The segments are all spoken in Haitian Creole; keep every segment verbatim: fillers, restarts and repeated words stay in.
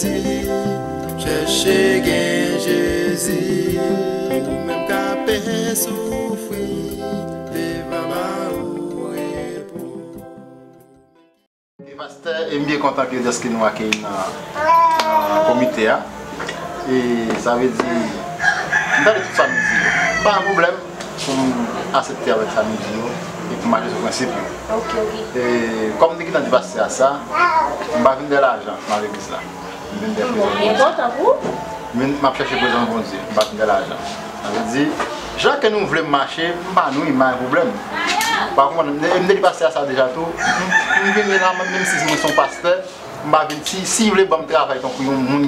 Chèche gen Jezi, ou menm k ap soufri, li va ba ou repo. E pastè, e m byen kontan ke dèske nou akeyi nan, nan komite a. E sa vle di, m tande tout sa nou di yo. Pa gen pwoblèm pou m aksepte avèk sa nou di yo e pou m mache sou prensip yo. Ok, wi. E kòm m te gentan di pastè a sa, m pa vin dèyè lajan nan legliz la. M vin dèyè prezans Bondye. Enpòtan pou ou? M vin, m ap chèche prezans Bondye. M pa vin dèyè lajan. Sa vle di, jan ke nou vle m mache, m pa nou, m pa gen pwoblèm. Pa konprann, m te, m te di pastè a sa deja tou. M, m vini la, menm si mwen se yon pastè, m pa vin, si, si vle ban m travay tankou yon moun,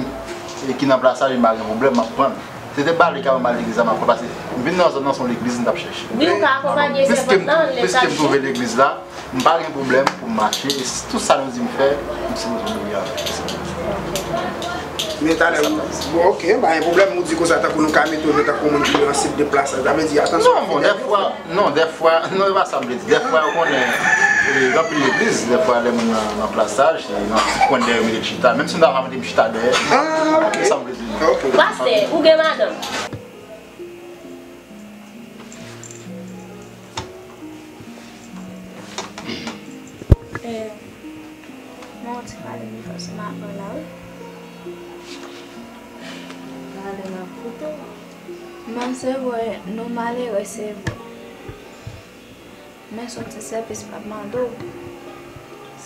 e, ki nan plasaj, m pa gen pwoblèm, m ap pran l. Se te ba li ka ban m al legliz la, m ap pran, pase m vin nan zòn nan, se yon legliz m t ap chèche. Wi, ou ka akonpanye sèvant lan, lè l ap chèche. Piske m twouve legliz la, m pa gen pwoblèm pou m mache, e s-, tout sa nou di m fè, m sipoze obeyi avè l. Men talè, bon, ok, pa gen pwoblèm, ou di konsa, tankou nou ka mete w tankou moun ki nan sit de plasaj, sa vle di, atansyon. Non, bon, dèfwa, non, dèfwa, non, e pa sa m vle di. Dèfwa, ou konnen, e, gen anpil legliz, dèfwa, lè moun nan, nan plasaj, e nan ti kwen dèyè, yo mete l chita. Menm si m ta va mete m chita dèyè, ah, ok, se sa m vle di. Ok. Pastè, ou gen madanm? Eh, mwen ti pale m fòseman avè w la, wi. Pale m ap koute w. Men se vre, nou malere, se vre. Men se yon ti sèvis m ap mande w.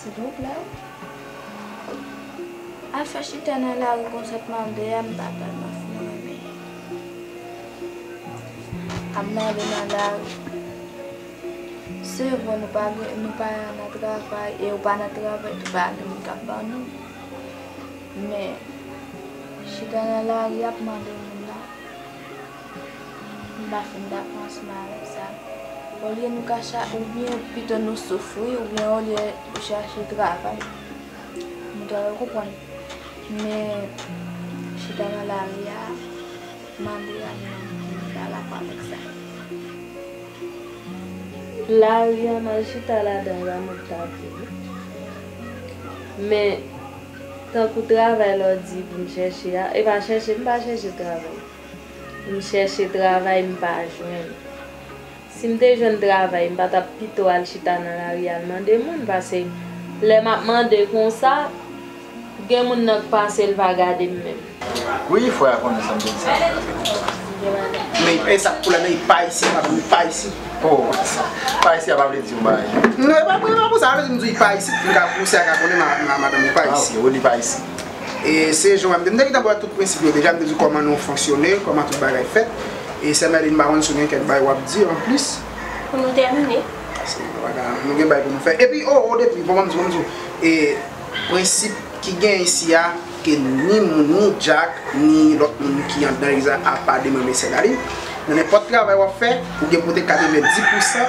Silvouplè. Afè chita nan lari konsa ap mande a, m pa tèlman fin renmen. Ap mande nan lari. Se vre, nou pa gen, nou pa nan travay, e ou pa nan travay tou, pa gen moun k ap ban nou. Men, chita nan lari ap mande moun la. M pa fin dakò ansanm avèk sa. Olye nou ka cha-, oubyen pito nou soufri, oubyen olye nou chache travay. Nou ta dwe konprann. Men, chita nan lari a, mande a, mwen, m pa dakò avèk sa. Lari a, m al chita ladan l, pa mwen k ta vle. Men, tankou travay lè w di pou m chèche a, e pa chèche, m pa chèche travay. M chèche travay, m pa jwenn. Si m te jwenn travay, m pa t ap pito al chita nan lari al mande moun, paske lè m ap mande konsa, gen moun nan k pase, l pa gade m menm. Wi, frè a konnen sa m te di sa. Men, e sa k pou la, men, li pa isit, madanm li pa isit. Oh, pa isit, a pa vle di yon bagay. Non, e pa pou, e pa pou sa, a vle di m di w li pa isit, m ka, pou sa ka konnen ma-, ma-, madanm li pa isit. Ah, ok, wi, li pa isit. E se jan m te, m te gentan ba w tout prensip yo deja, m te di w kòman nou fonksyone, kòman tout bagay fèt. E sè Merlin, m pa konn si w gen kèk bagay w ap di anplis. Pou nou tèmine. Paske nou pa ka, nou gen bagay pou nou fè. Epi, o, o, depi, bon, ban m di w, ban m di w, e, prensip ki gen isi a, ke ni moun, ni Jack, ni lòt moun ki anndan legliz la, apa de mwen, mesye Dali, nan nenpòt travay w ap fè, ou gen pou te katrevenndis pousan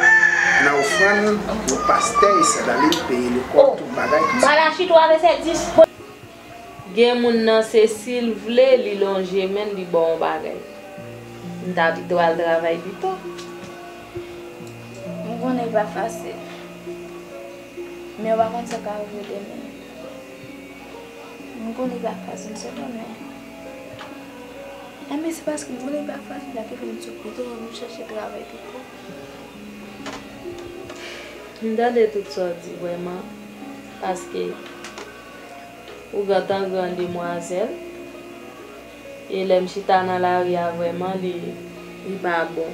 nan ofrann pou pastè e sè Dali, peye lekòl, tout bagay, tout sa. Ba la chita avè sè dis. Gen moun nan se si l vle, li lonje men l, li ba w yon bagay. M ta pito al travay pito. M konnen li pa fasil. Men w pa konn sa k ap rive demen. M konnen li pa fasil, se konnen. Enben, se paske m konnen li pa fasil la ki fè m di w pito m chèche travay pito. M tande tout sa w di vrèman, paske ou gentan gran demwazèl. E lè m chita nan lari a vrèman, li, li pa bon.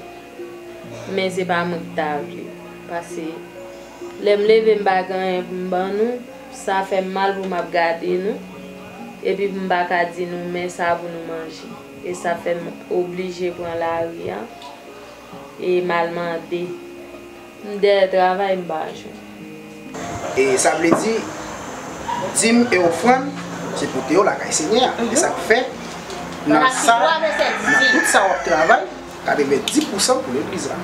Men se pa mwen ki ta vle. Paske lè m leve, m pa gen anyen pou m ban nou, sa fè m mal pou m ap gade nou. Epi pou m pa ka di nou men sa pou nou manje. E sa fè m oblije pran lari a. E m al mande. M dèyè travay, m pa jwenn. E sa vle di, dim e ofrann, se pote yo lakay Senyè a. E sa k fè, nan sa, nan tout sa w ap travay, katrevenndis pousan pou legliz la.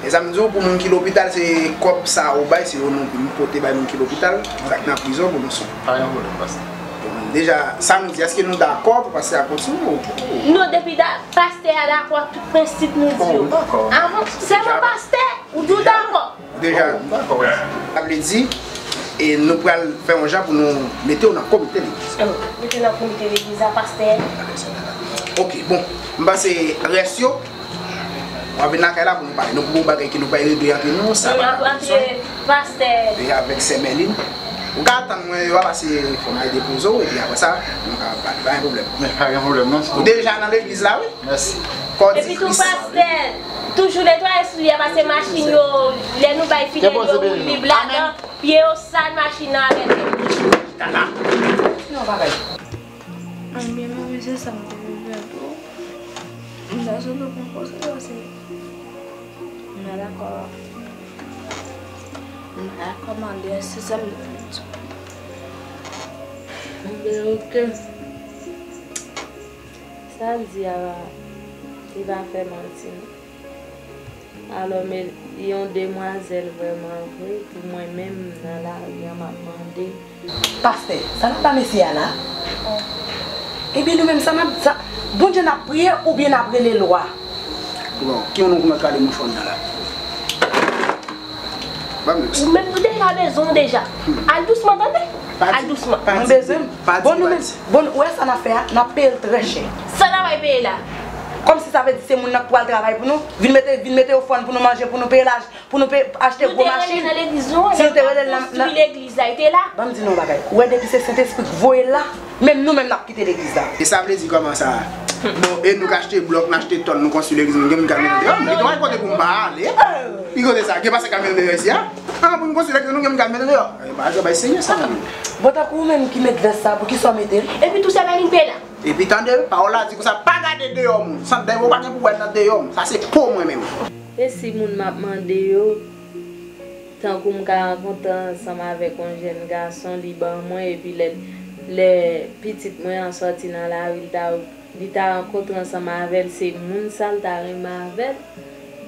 E sa m di w, pou moun ki lopital, se kòb sa ou bay, se yo nou, nou pote bay moun ki lopital, sa k nan prizon pou nou swen. Pa gen pwoblèm, pastè. Deja, sa nou di, èske nou dakò pou pastè a kontinye ou? Non, depi da-, pastè a dakò ak tout prensip nou di yo. Bon, dakò. Avan, sèlman pastè, ou di w dakò. Deja, sa vle di, E nou pral fè yon jan pou nou mete w nan komite legliz. Mete nan komite legliz la, pastè. Ok, bon. M panse rès yo, w ap vin lakay la pou nou pale. Nou pou gon bagay ke nou pral regle antre nou, sa pa gen bezwen. Pastè. E avèk sè Mèlin. Ou ka atann mwen, yo va pase fò m al depoze w, epi apre sa, nou ka pale. Pa gen pwoblèm. Men pa gen pwoblèm, non. Ou deja nan legliz la, wi. Mèsi. Epi tou, pastè, toujou netwaye soulye a, pase machin yo, lè nou bay fidèl yo woul lib ladan, pye yo sal machin nan avèk yo. Tata. Non, bagay. Ebyen, mwen, se sa m te vle fè tou. M ta sot pran konsèy, pase m pa dakò. M pa dakò mande, se sa m te vle di. Ebyen, ok. Sa l di a, li pa fè manti, non. Alò, men, yon demwazèl vrèman vre, pou mwen menm, nan lari a, m ap mande. Pastè, sa n ap ba mesye a la? Ebyen, nou menm, sa n ap, sa, Bondye n ap priye oubyen n ap rele lwa? Bon, ki yon nou koumet rale mouchwa nan la? Ou menm nou deja bezwen w deja. Al dousman, tande? Al dousman. Nou bezwen. Bon, nou menm, bon, ou wè sa n ap fè a, n ap peye l trè chè. Sa n ap peye la? Kòmsi sa vle di se moun nan k pral travay pou nou, vin mete, vin mete ofrann pou nou manje, pou nou peye laj, pou nou peye, achte gwo machin. Si nou te rele l nan, nan legliz la, li te la. Ban m di nou yon bagay. Ou wè depi se Sentespri k voye l la, menm nou menm n ap kite legliz la. E sa vle di kòman sa? Bon, e nou k achte blòk, n achte tòn, nou konstwi legliz, nou gen moun k al mete deyò, m gen yon kote pou m pa ale. Ki kote sa? Gen pastè k al mete deyò isi a? Ah, pou nou konstwi legliz, nou gen moun k al mete deyò. E pa travay serye sa, non. Bon, tankou ou menm ki met vès sa, poukisa w mete l? Epi tou, sè Mèlin peye la. Epi tande, pawòl la di konsa, pa gade deyò moun. Sant dèyè w pa gen pou wè nan deyò m. Sa se po mwen menm. E si moun m ap mande yo, tankou m ka rankontre ansanm avèk yon jèn gason, li ban mwen, epi lè, lè pitit mwen an sòti nan lari, li ta, li ta rankontre ansanm avè l, se moun sa l ta renmen avè l.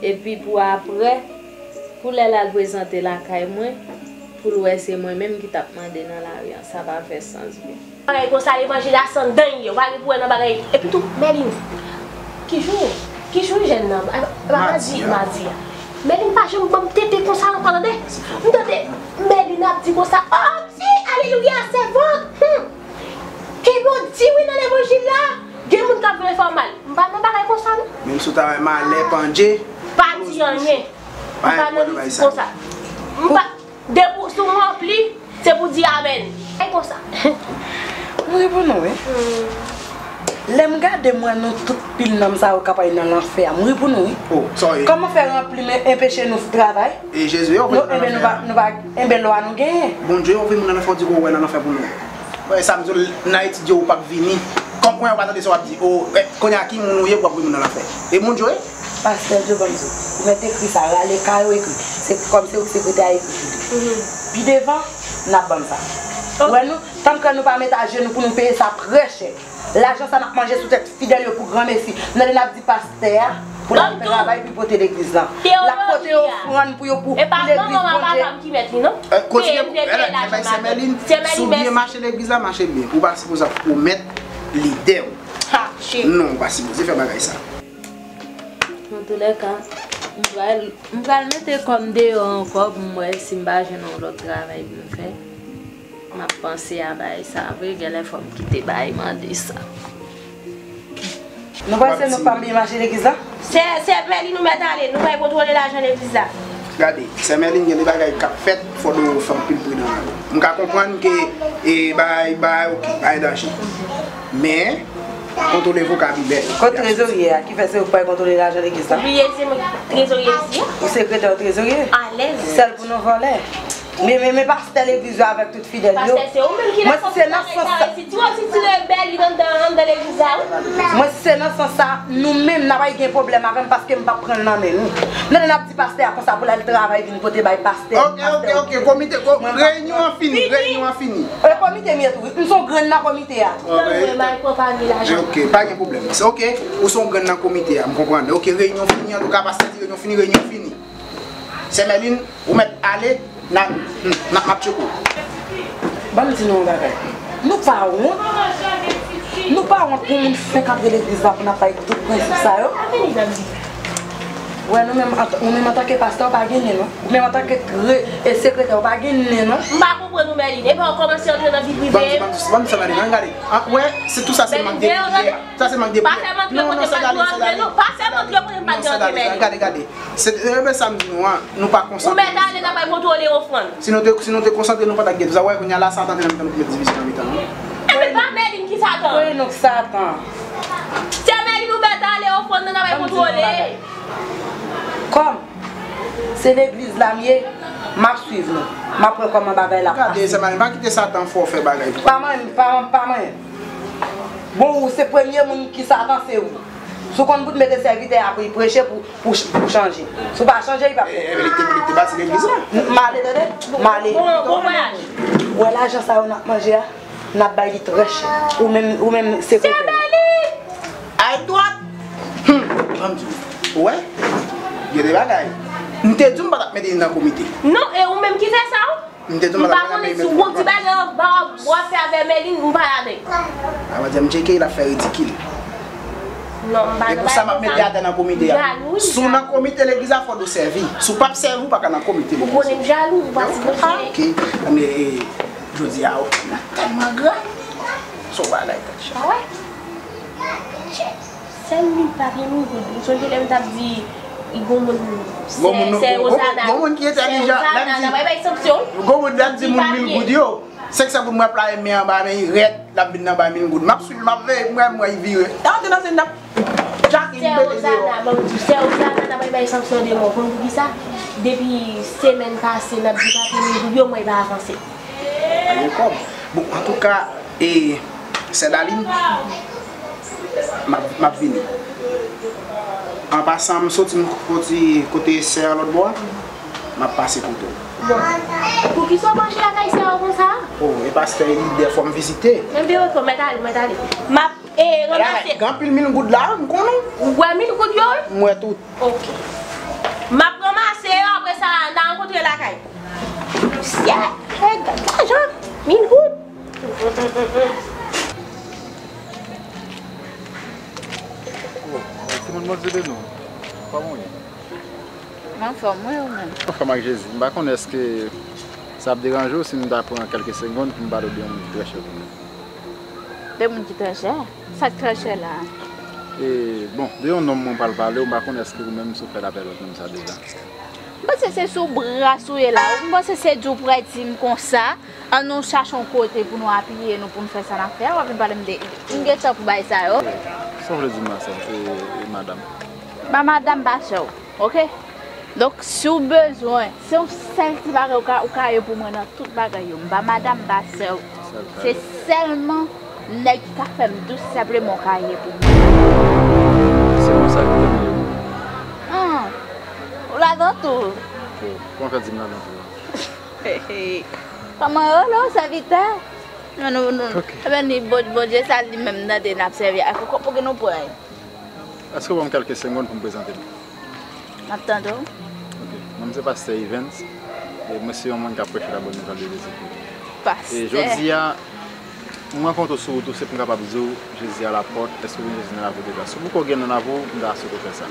Epi pou apre, pou lè l al prezante lakay mwen, pou l wè se mwen menm ki t ap mande nan lari an, sa pa fè sans vre. Bagay konsa, levanjil a san dan l ye. Ou pa gen pou wè nan bagay. Epi tou, Mèlin, ki jou, ki jou jèn nan? A, a, madi, madi a. Mèlin pa janm ban m tete konsa ankò, tande. M tande Mèlin ap di konsa, "Oh, ti, alelouya, sèvant." Hmm. Kenbe w di wi nan levanjil la. Gen moun k ap vle fè w mal. M pa nan bagay konsa, non. Menm si w ta wè malè pandje. Pa di anyen. M pa nan mizik konsa. M pa, depi w sou ranpli, se pou di amèn. E konsa. M ri pou nou, wi. Lè m gade m wè nou tout pil nanm sa yo k ap al nan lanfè a, m ri pou nou, wi. Oh, sorry. Kòman fè ranpli men enpeche nou travay? E Jezi, yo, nou, enben, nou pa, nou pa, enben, lwa nou genyen. Bondye, yo voye moun nan lanfè, w di w wè nan lanfè pou nou. Wè, sa m di w, nan etidye w p ap vini. Kòm kounye a w pa tande sa w ap di. O, e, kounye a ki moun ou ye pou w ap voye moun nan lanfè? E moun yo ye? Pastè Djo, ban m di w, ou mèt ekri sa, rale kayo ekri. Se kòm se ou ki sekretè a, ekri pou li. Pi devan, n ap ban m sa. Ou wè nou, tank nou pa met ajenou pou nou peye sa trè chè. Lajan sa n ap manje sou tèt fidèl yo pou granmesi. N tande n ap di pastè a pou l al travay pou l pote legliz lan. L ap pote ofrann pou yo pou, pou legliz Bondye. E pa manman m ak papa m ki mèt li, non. Peye, m te peye lajan madanm. Sè Mèlin, si w byen mache legliz la, mache byen. Ou pa sipoze ap pwomèt lidè w. Non, ou pa sipoze fè bagay sa. Antoulèka, m pral, m pral mete kò m deyò ankò pou m wè si m pa jwenn yon lòt travay pou m fè. M ap panse a bagay sa vre, genlè fò m kite bagay mande sa. Nou panse nou pa byen mache legliz la? Sè, sè Mèlin, nou mèt ale, nou pral kontwole lajan legliz la. Gade, sè Mèlin, gen de bagay k ap fèt, fò nou fè anpil pridan nan yo. M ka konprann ke, e, bagay, bagay, oke, pa gen danje. Men, kontwole vokabilè. Kot trezorye a, ki fè se ou k pral kontwole lajan legliz la? Ou bliye se mwen trezorye isi a? Ou sekretè, ou trezorye? Alèz. Sèl pou nou vòlè. Men, men, men pastè legliz yo avèk tout fidèl yo. Pastè, se ou menm ki nan fòs bagay sa yo. Ti, ti, ti rebèl, li anndan, anndan legliz la, wi. Mwen, si se nan sans sa, nou menm, n ap gen pwoblèm avè m paske m p ap pran l nan men nou. Nan lè n ap di pastè a konsa pou l al travay, vin pote bay pastè. Ok, ok, ok, komite, ko-, reyinyon an fini, reyinyon an fini. E, komite m ye tou, wi. M se yon grenn nan komite a. Ok, pa gen pwoblèm. Se ok, ou se yon grenn nan komite a, m konprann. Ok, reyinyon fini, antouka, pastè di reyinyon fini, reyinyon fini. Sè Mèlin, ou mèt ale, n a, n a, m ap tcheke w. Ban m di nou yon bagay. Nou pa wont? Nou pa wont pou moun fenk antre legliz la pou n ap bay tout prensip sa yo? Wè, nou menm, an- ou menm antanke pastè, ou pa gen nen, non. Ou menm antanke tre- e sekretè, ou pa gen nen, non. M pa konprann ou, Mèlin. Epa w kòmanse antre nan vi prive m. Ban m di, ban m di, ban m di sa, Mèlin, an gade. An, wè, se tou sa, se mank de priyè. Sa se mank de priyè. Pa fè m antre kote m pa dwe antre, non. Pa fè m antre kote m pa dwe antre, Mèlin. Gade, gade. Se, e, men sa m di nou an, nou pa konsantre. Ou mèt ale, n ap al kontwole ofrann. Si nou te, si nou te konsantre, nou pa t ap gen tou sa. Wè, kounye a la, Satan te nan mitan nou pou met divizyon nan mitan nou. Enben, pa Mèlin ki Satan. Wi, nou Satan. Se Mèlin ou mèt ale, ofrann nan n ap al kontwole. Kòm se legliz la m ye, m ap swiv nou. M ap wè kòman bagay la ap pase. Gade, sè Mèlin, pa kite Satan fè w fè bagay pou. Pa manyen, pa, pa manyen. Bon, ou se premye moun ki Satan, se ou. Si w konn pou t mete sèvitè a pou l preche pou, pou, pou chanje. Si w pa chanje, li p ap fè. E, e, li te, li te bati legliz la. M ale, tande? M ale. Bon, bon vwayaj. Ou wè lajan sa yo n ap manje a? N ap bay li trè chè. Ou menm, ou menm sekretè. Se Mèlin! Ay dwat! Hum, ban m di w. Ou wè? Gen de bagay. M te di w m pa t ap mete li nan komite. Non, e ou menm ki fè sa, wi. M te di w m pa t ap mete li nan komite. M pa konnen si w gon ti bagay w ap, w ap fè avè Mèlin, m pa ladan. A, madanm, m tcheke, l ap fè ridikil. Non, m pa nan bagay sa. E pou sa m ap mete atè nan komite a. Si w nan komite legliz la, fò w sèvi. Si w p ap sèvi, ou pa ka nan komite legliz la. Ou konnen m jalou, ou pa sipoze. Ok, men, e, Jodi a, w nan tèlman gran. Se yon bagay tèt chaje. Ah ouais? Sèl mil, pa gen mil goud. Ou sonje lè m t ap di, gon moun, sè, sè Rozana, gon moun ki entèlijan, l ap di, gon moun l ap di moun mil goud yo. Senk san goud mwen ap lage men anba men, li rèd, l ap vin anba mil goud. M ap swiv, m ap veye, m wè, m wè, li vire. L ap antre nan sèn, l ap Jackie, sè Rozana, ban m di, sè Rozana, n ap bay sanksyon de mò. Konn poukisa? Depi semèn pase, n ap di pa gen mil goud yo, mwen pa avanse. Pa gen kòb. Bon, antouka, e, sè Dalin, m ap, m ap vini. An pasan, m soti, m soti kote sè a lòt bò a, m ap pase kote w. Bon. Poukisa w mache lakay sè a konsa? Oh, e pastè e lidè, fò m vizite. Enben, ok, mèt ale, mèt ale. M ap E, ranmase. Gen anpil mil goud la, m konnen. Ou wè mil goud yo? M wè tout. Ok. M ap ranmase yo, apre sa, n a rankontre lakay. Syèt! Gad lajan! Mil goud! Oh, timoun, Bondye beni w. Kòman w ye? M anfòm, wi, ou menm? Anfòm ak Jezi. M pa konnen èske sa ap deranje w si m ta pran kèlke segonn pou m pale w de yon moun ki trè chè pou mwen. De moun ki trè chè? Sa k trè chè la a? E, bon, de yon nonm mwen pral pale w, m pa konnen èske ou menm si w fè l avè lòt nonm sa deja. M panse se sou bras ou ye la. M panse se di w pral di m konsa, ann nou chache yon kote pou nou apiye nou, pou n fè sa n ap fè a, w ap vin pale m de, m gen tan pou bagay sa yo. Sa w vle di m la, sè, e, e madanm? Ba madanm pa sè w. Ok? Donk, si w bezwen, se yon sèl ti bagay ou ka, ou ka ye pou mwen nan tout bagay yo. M pa madanm, m pa sè w. Se sèlman nèg ki ka fè m dous senpleman ou ka ye pou mwen. Se konsa ke w ye. An, ou ladan tou. Ok. Kòman fè di m ladan tou a? Kòman yo rele w, sèvitè? Non, non, non. Ok. Ebyen, ni Bon-, Bondye sa li menm nan de n ap sèvi ak ou. Pou ki nou pran? Èske w ban m kèlke segonn pou m prezante m? M ap tande w. Ok. Non m se pastè Evens. E mwen se yon moun k ap preche labòn nouvèl de Jezikri. Pastè. E jodi a, m rankontre w sou wout ou, se pou m kapab di w, Jezi a lapòt, èske w gen Jezi nan lavi w deja? Si w poko gen nan lavi w, m ta swete w fè sa.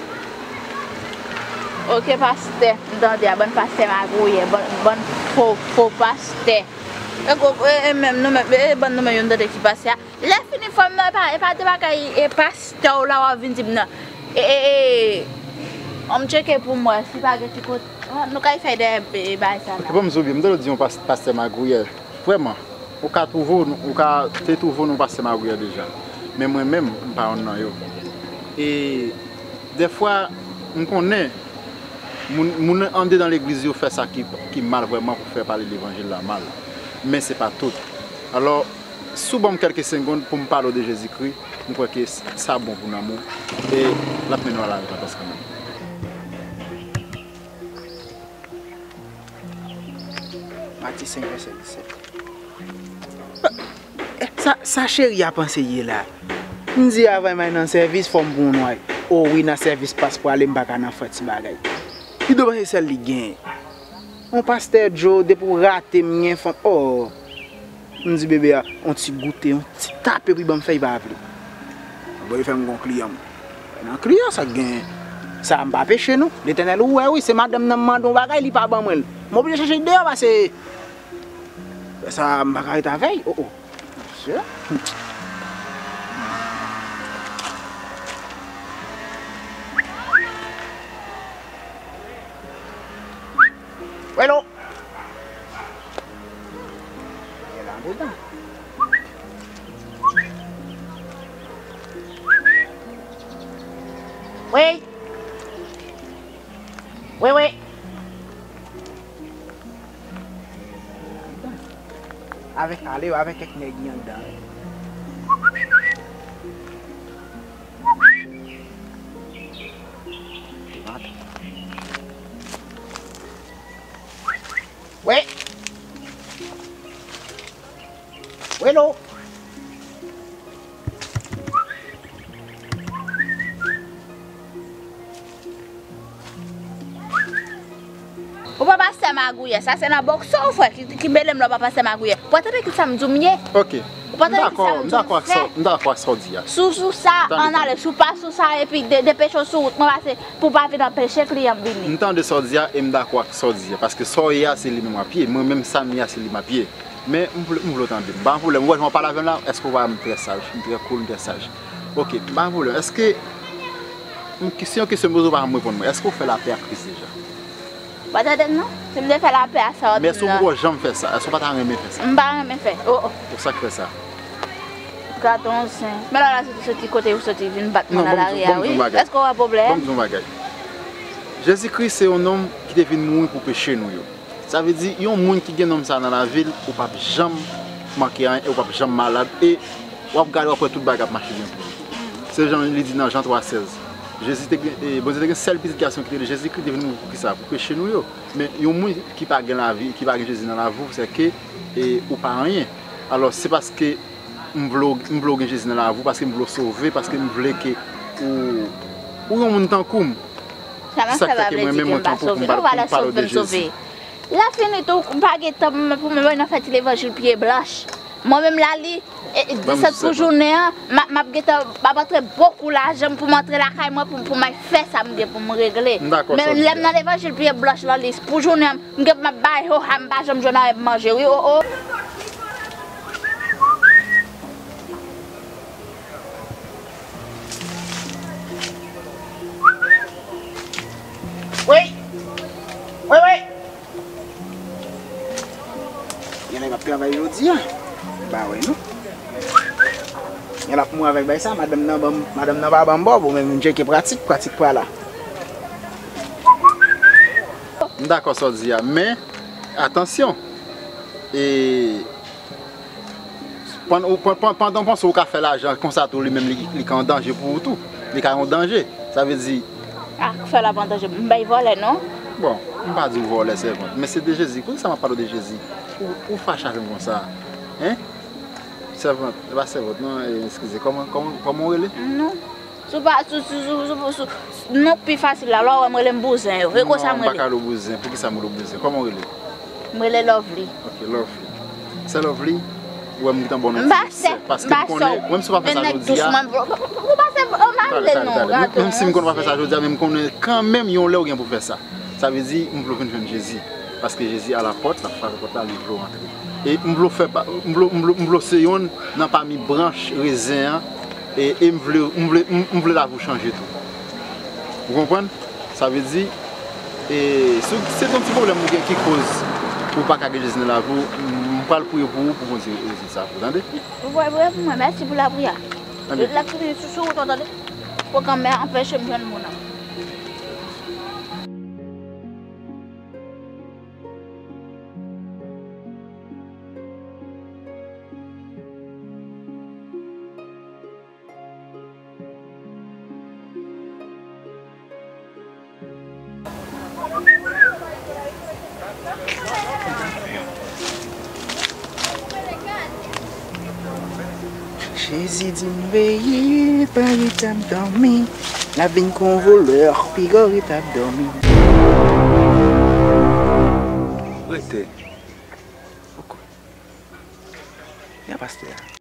Ok, pastè, m tande a, bann pastè magouyè, bann, bann fo, fo pastè. E, e, e menm nou menm, e, bann nou menm yo m tande ki pastè a. Lè fini fò m nan, e pa, e pa de bagay, e pastè w la w ap vin di m nan. E, e, e, ann m tcheke pou m wè si pa gen ti kote. Ah, nou kay fè dèyè, e, bagay sa la. Ok, ban m di w byen, m tande w di yon pas-, pastè magouyè. Vrèman, ou ka twouve w, ou ka te twouve w nan yon pastè magouyè deja. Men mwen menm, m pa yonn nan yo. E dèfwa, m konnen moun, moun anndedan legliz yo fè sa ki, ki mal vrèman pou fè pale levanjil la mal. Men se pa tout. Alò, si w ban m kèlke segonn pou m pale w de Jezikri, m kwè ke s-, sa bon pou nanm ou, e l ap mennen w a lavi patans kanmenm. Matye senk vèsè disèt. Sa, sa cheri a panse ye la? M di avan m al nan sèvis, fò m pran yon nway. O wi, nan sèvis pas prale, m pa ka nan fè ti bagay. Li dwe panse sèl li genyen. On pastè Joe, depi w rate m gen fanm. Oh. M di bebe a, on ti goute, on ti tape pou l ban m fè, li pa vle. Bon, li fè m gon kliyan. Nan kliyan, sa k genyen? Sa m pa peche non. Letènèl ou wè wi, se madanm nan m mande yon bagay, li pa ban mwen l. M oblije chache l deyò paske sa m pa ka ret avè l. Oh, oh. Mesye. Welo. Wi. Wi, wi. Avèk ale, avèk kèk nèg anndan. Wi. Wi, lo. Ou pa pastè magouyè, sa se nan bòks ou fè ki, ki mele m la, ou pa pastè magouyè. Ou pa tande ki sa m di w m ye? Ok. Ou pa tande ki sa m di w m fè? M dakò ak sa w di a. Si w sou sa, ann ale. Si w pa sou sa, epi de, depeche w sou wout mwen pase pou w pa vin anpeche kliyan m vini. M tande sa w di a e m dakò ak sa w di a. Paske sa w ye a, se li menm w ap ye. Mwen menm, sa m ye a, se li m ap ye. Men, m vle, m vle w tande m. Pa gen pwoblèm. Ou wè jan w ap pale avè m la? Èske w pa wè m trè saj? M trè cool, m trè saj. Ok, pa gen pwoblèm. Èske m, se yon kesyon m poze w, ou pa janm reponn mwen. Èske w fè lapè ak Kris deja? Pa tande m non. Si m te fè lapè a sa w ap di m nan. Men èske w poko janm fè sa? Èske w pa ta renmen fè sa? M pa renmen fè. Oh, oh. Pou sa k fè sa? Gad on zen. Men la, la, soti, soti kote ou soti vin bat mwen nan lari a, wi. Èske w wè pwoblèm? Ban m di w yon bagay. Jezikri se yon nonm ki te vin mouri pou peche nou yo. Sa vle di, yon moun ki gen nonm sa nan lavi l, ou p ap janm manke anyen, e ou p ap janm malad, e w ap gade, w ap wè tout bagay ap mache byen pou ou. Se jan li di nan Jan twa sèz. Jezi te gen, e, Bondye te gen sèl pitit gason ki te rele Jezikri, te vin mouri pou kisa? Pou peche nou yo. Men yon moun ki pa gen lavi, ki pa gen Jezi nan lavi w, se ke, e, ou pa anyen. Alò, se paske m vle w, m vle w gen Jezi nan lavi w, paske m vle w sove, paske m vle ke ou, ou yon moun tankou m. Se sa k fè ke mwen menm mwen kanpe pou m pale w de Jezi. Lè fini tou, m pa gen tan pou mwen, pou mwen nan fè ti levanjil pye blanch. Mwen menm la li, e, disèt pou jounen an, m ap, m ap gentan, m ap antre bokou lajan pou m antre lakay mwen, pou, pou m al fè sa m gen pou m regle. Men lè m nan levanjil pye blanch lan li, pou jounen an, m gen pou m ap bay ho ha, m pa janm jwenn anyen pou manje, wi, oh, oh. Wi. Wi, wi. Gen nèg ap travay jodi a. M pa wè non. Gen la pou mwen avèk bay sa, madanm nan ban m, madanm nan pa ban m bò, bon, men m tcheke pratik, pratik pa la. M dakò sa w di a, men, atansyon. E, pandan, ou, pan-, pan-, pandan w panse ou ka fè lajan konsa tou, li menm li, li ka an danje pou ou tou. Li ka yon danje. Sa vle di. Ah, fè lajan an danje. M bay vòlè non. Bon, m pa di w vòlè, sèvant. Men se de Jezi. Poukisa m ap pale w de Jezi? Ou, ou fache avè m konsa? Hein? Sèvant, e pa sèvant non, e, eskize. Kòman, kòman, kòman w rele? Non. Si w pa, si, si, si, si, si, non pi fasil la, lè w wè m rele m bouzen yo. E konsa m rele. Non, m pa ka rele w bouzen. Poukisa m rele w bouzen? Kòman w rele? M rele Lovely. Ok, Lovely. Sè Lovely, ou wè m gentan ba w non ti sè, paske m konnen, menm si w pa fè sa jodi a. Talè, talè, talè. Menm, menm si m konnen w pa fè sa jodi a, men m konnen kanmenm yon lè ou gen pou fè sa. Sa vle di, m vle w vin jwenn Jezi. Paske Jezi alapòt, l ap frape pòt la, li vle w antre. E m vle w fè pa, m vle, m vle, m vle w se yonn nan pami branch rezen an, e, e m vle, m vle, m, m vle lavi w chanje tou. Ou konprann? Sa vle di, e, si w, si se yon ti pwoblèm ou gen ki koz ou pa ka gen Jezi nan lavi w, m pral priye pou ou, pou Bondye rezoud sa pou ou, tande? Ou priye pou mwen, mèsi pou lapriyè. Anben. Lè fini sou, sou wout ou, tande? Pwogram mè anpeche m jwenn moun nan. Jezi di m veye, pa ret ap dòmi. L ap vin kon vòlè, piga w ret ap dòmi. Rete. Poko. Ya pastè a.